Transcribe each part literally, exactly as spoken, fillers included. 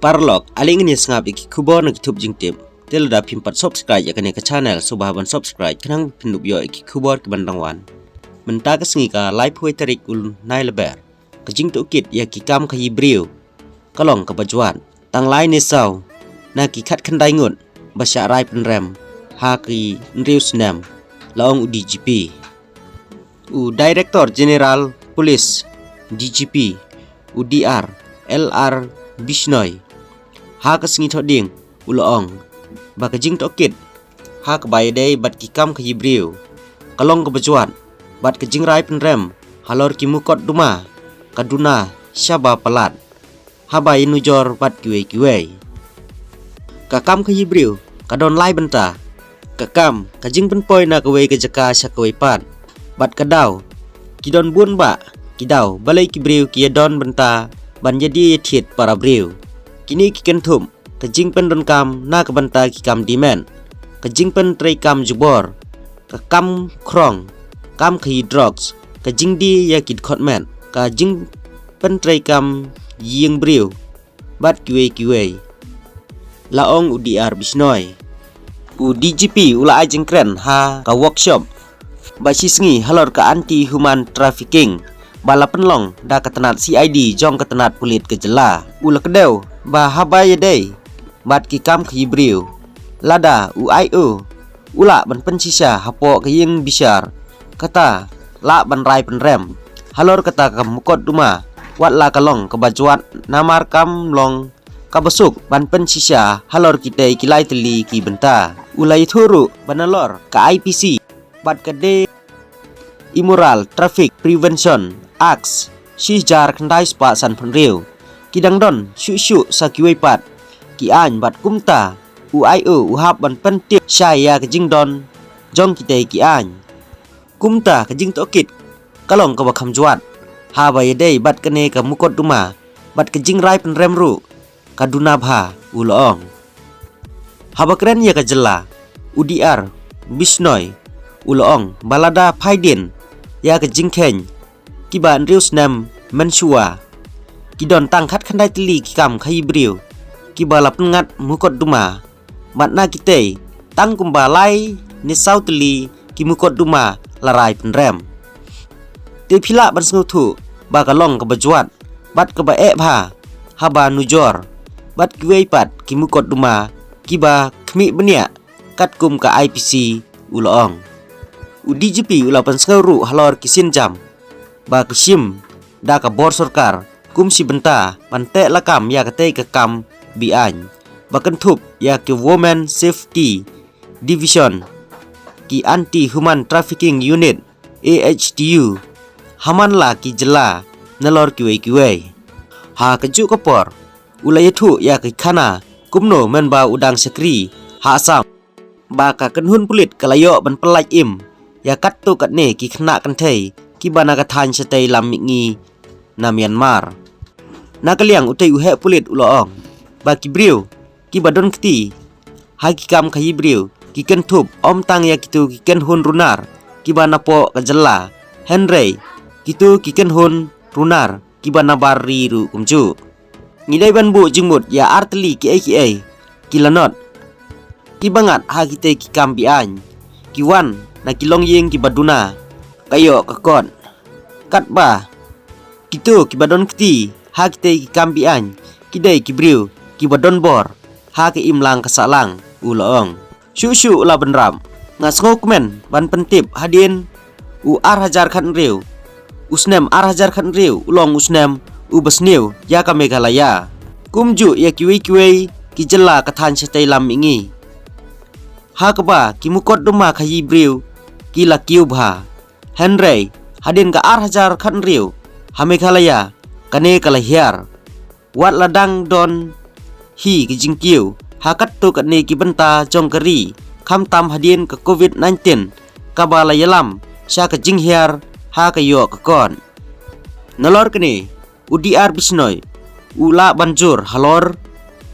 Paralok, ale ngin ïa sngap ïa ki khubor na ki thup jingtip. Te lada phim pat subscribe ïa kane ka channel, sngewbha ban subscribe khnang phin ïoh ïa ki khubor ki ban dang wan. Mynta ka sngi ka laiphew tarik u Nailaber, ka jingtohkit ïa ki kam khaïi briew ka long kaba jwat. Tang lai ne saw na ki khatkhyndai ngut ba shah rai pynrem ha ki hynriew snem, la ong u D G P. U Director General Police, D G P, u D R L R Bishnoi, ha ka sngi Thohdieng u la ong ba ka jingtohkit ha kaba ïadei bad ki kam khaïi briew ka long kaba jwat, bad ka jingrai pynrem halor ki mukotduma ka duna shaba palat, haba ïanujor bad kiwei kiwei. Ka kam khaïi briew ka don lai bynta. Ka kam ka jingpynpoi na kawei ka jaka sha kawei pat, bad ka daw, ki don bun bah ki daw balei ki briew ki ïadon bynta ban ïadie ïathied para briew. Kine ki kynthup ka jingpyndonkam na ka bynta ki kam dih met, ka jingpyntreikam jubor, ka kam khrong, kam khaïi drugs, ka jingdie ïa ki dkhot met, ka jingpyntreikam ïing briew bad kiwei kiwei, la ong u D R Bishnoi. U D G P u la ai jingkren ha ka workshop ba shisngi halor ka anti human trafficking ba la pynlong da ka tnat C I D jong ka tnat pulit ka jylla. U la kdew ba haba ïadei bad ki kam khaïi briew, lada u I O u lah ban pynshisha hapoh ka ïing bishar, kata lah ban rai pynrem halor kata ka mukotduma, wat la ka long kaba jwat, namar kam long kaba suk ban pynshisha halor kitei ki lai tylli ki bynta. U la ïathuh ruh ba nalor ka I P C bad ka De Immoral Traffic Prevention Act, shi hajar khyndai spah sanphew hynriew, ki dang don shuh shuh sa kiwei pat ki aiñ, bad kumta u I O u hap ban pyntip shai ïa ka jingdon jong kitei ki aiñ. Kumta ka jingtohkit ka long kaba kham jwat haba ïadei bad kane ka mukotduma, bad ka jingrai pynrem ruh ka duna bha, u la ong. Haba kren ïa ka jylla, u D R Bishnoi u la ong ba lada phai dien ïa ka jingkheiñ kiba hynriew snem mynshuwa, ki don tang khatkhyndai tylli ki kam khaïi briew kiba la pynngat mukotduma, bad na kitei tang kumba lai ne saw tylli ki mukotduma la rai pynrem. Te phi lah ban sngewthuh ba ka long kaba jwat bad kaba eh bha haba nujor bad kiwei pat ki mukotduma kiba khmih bniah katkum ka I P C, u la ong. U D G P u la pynsngew ruh halor ki sienjam ba ki shim da ka bor sorkar kum shi bynta ban teh lakam ïa katei ka kam beaiñ, ba kynthup ïa ki Women Safety Division, ki Anti Human Trafficking Unit, A H T U, ha man la ki jylla nalor kiwei kiwei. Ha kajuh ka por u la ïathuh ïa ki khana kumno mynba u dang shakri ha Assam, ba ka kynhun pulit ka la ïoh ban pyllait im ïa katto katne ki khynnah kynthei kiba na ka thaiñ shatei lam mihngi na Myanmar. Na ka liang utei u heh pulit u la ong ba ki briew kiba don kti ha ki kam khaïi briew ki kynthup ym tang ïa kito ki kynhun runar kiba napoh ka jylla, hynrei kito ki kynhun runar kiba nabar ri ruh kumjuh. Ngi dei ban buh jingmut ïa ar tylli kiei kiei ki lanot kiba ngat ha kitei ki kam beaiñ, ki wan na ki longïing kiba duna ka ïoh ka kot. Katba kito kiba don kti ha kitei ki kam beaiñ ki dei ki briew kiba don bor ha ka imlang ka sahlang, u la ong. Shuh shuh u la bynrap, nga sngewkmen ban pyntip hadien u ar hajar khathynriew, u snem ar hajar khathynriew u long u snem uba sniew ïa ka Meghalaya, kumjuh ïa kiwei kiwei ki jylla ka thaiñ shatei lam mihngi, ha kaba ki mukotduma khaïi briew ki la kiew bha. Hynrei hadien ka ar hajar khathynriew, ha Meghalaya kane ka la hiar. Wat la dang don hi ka jingkiew ha katto katne ki bynta jong ka ri, khamtam hadien ka Covid nineteen kaba la ïalam sha ka jinghiar ha ka ïoh ka kot. Nalor kane, u D R Bishnoi u la ban jur halor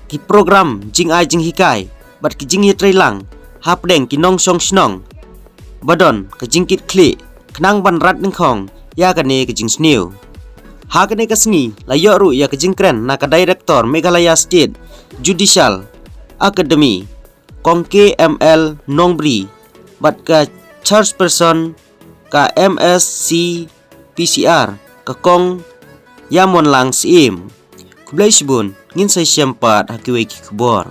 ki program jingai jinghikai bad ki jingïatreilang hapdeng ki nongshong shnong ba don ka jingkitkhlieh khnang ban rat nyngkhong ïa kane ka jingsniew. Ha kane ka sngi la ïoh ruh ïa ka jingkren na ka Director Meghalaya State Judicial Academy, Kong K M L Nongbri, bad ka Chairperson ka M S C P C R, ka Kong Ïamonlang Syiem. Khublei shibun, ngin sa ïashem pat ha kiwei ki khubor.